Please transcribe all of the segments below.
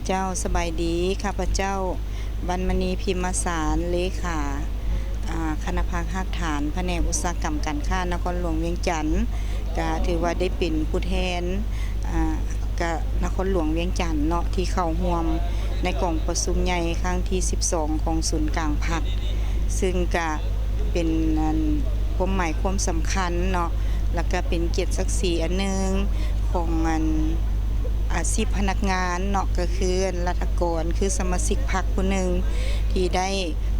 ເຈົ້າ ສະບາຍດີ. ຂ້າພະເຈົ້າ ວັນມະນີ ພິມມະສານ ເລຂາ ອາ ຄະນະພັກຮາກຖານ ພະແນກອຸດສາຫະກຳການຄ້ານະຄອນຫຼວງວຽງຈັນ, ກະຖືວ່າໄດ້ເປັນຜູ້ແທນ ອາ ກະນະຄອນຫຼວງວຽງຈັນເນາະ ທີ່ເຂົ້າຮ່ວມໃນກອງປະຊຸມໃຫຍ່ຄັ້ງທີສິບສອງ ຂອງສູນກາງພັກ, ຊຶ່ງກະ ເປັນອັນຄວາມໝາຍຄວາມສຳຄັນເນາະ ແລ້ວກະເປັນກຽດສັກສີອັນໜຶ່ງຂອງອັນອາຊີບພະນັກງານເນາະ ກະຄືລັດຖະກອນ ຄືສະມາຊິກພັກຜູ້ໜຶ່ງທີ່ໄດ້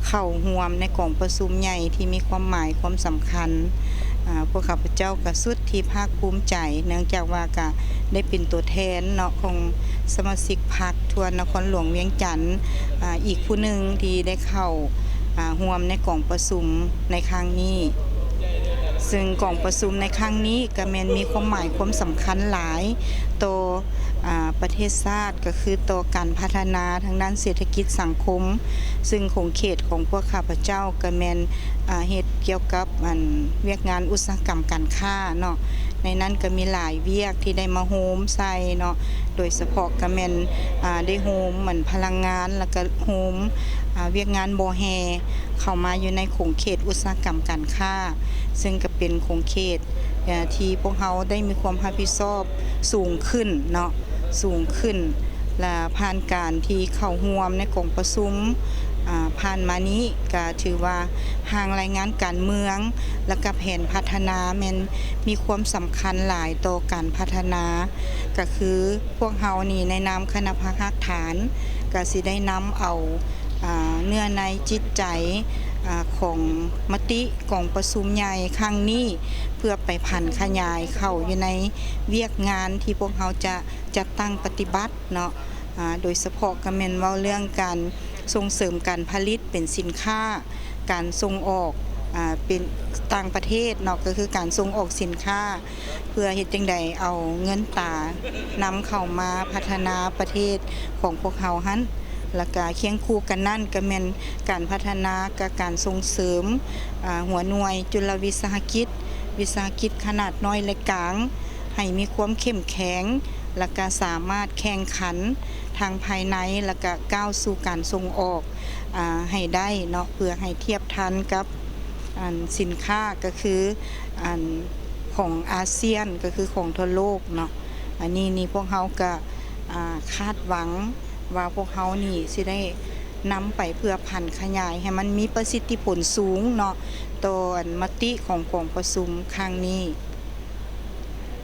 ເຂົ້າຮ່ວມໃນກອງປະຊຸມໃຫຍ່ທີ່ມີຄວາມໝາຍຄວາມສຳຄັນ. ອາ ພວກຂ້າພະເຈົ້າກະສຸດທີ່ພາກພູມໃຈ ເນື່ອງຈາກວ່າກະໄດ້ເປັນຕົວແທນເນາະ ຂອງສະມາຊິກພັກ ທົ່ວນະຄອນຫຼວງວຽງຈັນ ອາ ອີກຜູ້ໜຶ່ງທີ່ໄດ້ເຂົ້າ ອາ ຮ່ວມໃນກອງປະຊຸມໃນຄັ້ງນີ້, ຊຶ່ງກອງປະຊຸມໃນຄັ້ງນີ້ກະແມ່ນມີຄວາມໝາຍຄວາມສຳຄັນຫຼາຍຕໍ່ ອາ ປະເທດຊາດ ກະຄືຕໍ່ການພັດທະນາທາງດ້ານເສດຖະກິດສັງຄົມ, ຊຶ່ງຂົງເຂດຂອງພວກຂ້າພະເຈົ້າກະແມ່ນ ອາ ເຮັດກ່ຽວກັບອັນວຽກງານອຸດສາຫະກຳການຄ້າເນາະ. ໃນນັ້ນກະມີຫຼາຍວຽກທີ່ໄດ້ມາໂຮມໃສ່ເນາະ, ໂດຍສະເພາະກະແມ່ນ ອາ ໄດ້ໂຮມອັນພະລັງງານ ແລ້ວກະໂຮມ ອາ ວຽກງານບໍ່ແຮ່ເຂົ້າມາຢູ່ໃນຂົງເຂດອຸດສາຫະກຳການຄ້າ, ຊຶ່ງກະເປັນຂົງເຂດ ອາ ທີ່ພວກເຮົາໄດ້ມີຄວາມຮັບຜິດຊອບສູງຂຶ້ນເນາະ ສູງຂຶ້ນ ແລະ ຜ່ານການທີ່ເຂົ້າຮ່ວມໃນກອງປະຊຸມ ອາ ຜ່ານມານີ້ ກະຖືວ່າຮ່າງລາຍງານການເມືອງ ແລະກະແຜນພັດທະນາແມ່ນມີຄວາມສຳຄັນຫຼາຍຕໍ່ການພັດທະນາ, ກະຄືພວກເຮົານີ້ໃນນາມຄະນະພັກຮາກຖານ ກະຊິໄດ້ນຳເອົາ ອາ ເນື້ອໃນຈິດໃຈ ອາ ຂອງມະຕິກອງປະຊຸມໃຫຍ່ຄັ້ງນີ້ ເພື່ອໄປຜັນຂະຫຍາຍເຂົ້າຢູ່ໃນວຽກງານທີ່ພວກເຮົາຈະຈັດຕັ້ງປະຕິບັດເນາະ, ອາ ໂດຍສະເພາະກະແມ່ນເວົ້າເລື່ອງການສົ່ງເສີມການຜະລິດເປັນສິນຄ້າ, ການສົ່ງອອກ ອາ ເປັນຕ່າງປະເທດເນາະ ກະຄືການສົ່ງອອກສິນຄ້າ ເພື່ອເຮັດຈັ່ງໃດເອົາເງິນຕານຳເຂົ້າມາພັດທະນາປະເທດຂອງພວກເຮົາຫັ້ນ. ແລ້ວກະຄຽງຄູ່ກັນນັ້ນກະແມ່ນການພັດທະນາ ກະການສົ່ງເສີມ ອາ ຫົວໜ່ວຍຈຸລະວິສາຫະກິດ, ວິສາຫະກິດຂະໜາດນ້ອຍ ແລະ ກາງ ໃຫ້ມີຄວາມເຂັ້ມແຂງ ແລ້ວກະສາມາດແຂ່ງຂັນທາງພາຍໃນ ແລ້ວກະກ້າວສູ່ການສົ່ງອອກ ອາ ໃຫ້ໄດ້ເນາະ ເພື່ອໃຫ້ທຽບທັນກັບອັນສິນຄ້າ ກະຄືອັນຂອງອາຊຽນ ກະຄືຂອງທົ່ວໂລກເນາະ. ອັນນີ້ນີ້ພວກເຮົາກະ ອາ ຄາດຫວັງວ່າພວກເຮົານີ້ຊິໄດ້ນຳໄປເພື່ອຜັນຂະຫຍາຍໃຫ້ມັນມີປະສິດທິຜົນສູງເນາະ ຕໍ່ອັນມະຕິຂອງກອງປະຊຸມຄັ້ງນີ້.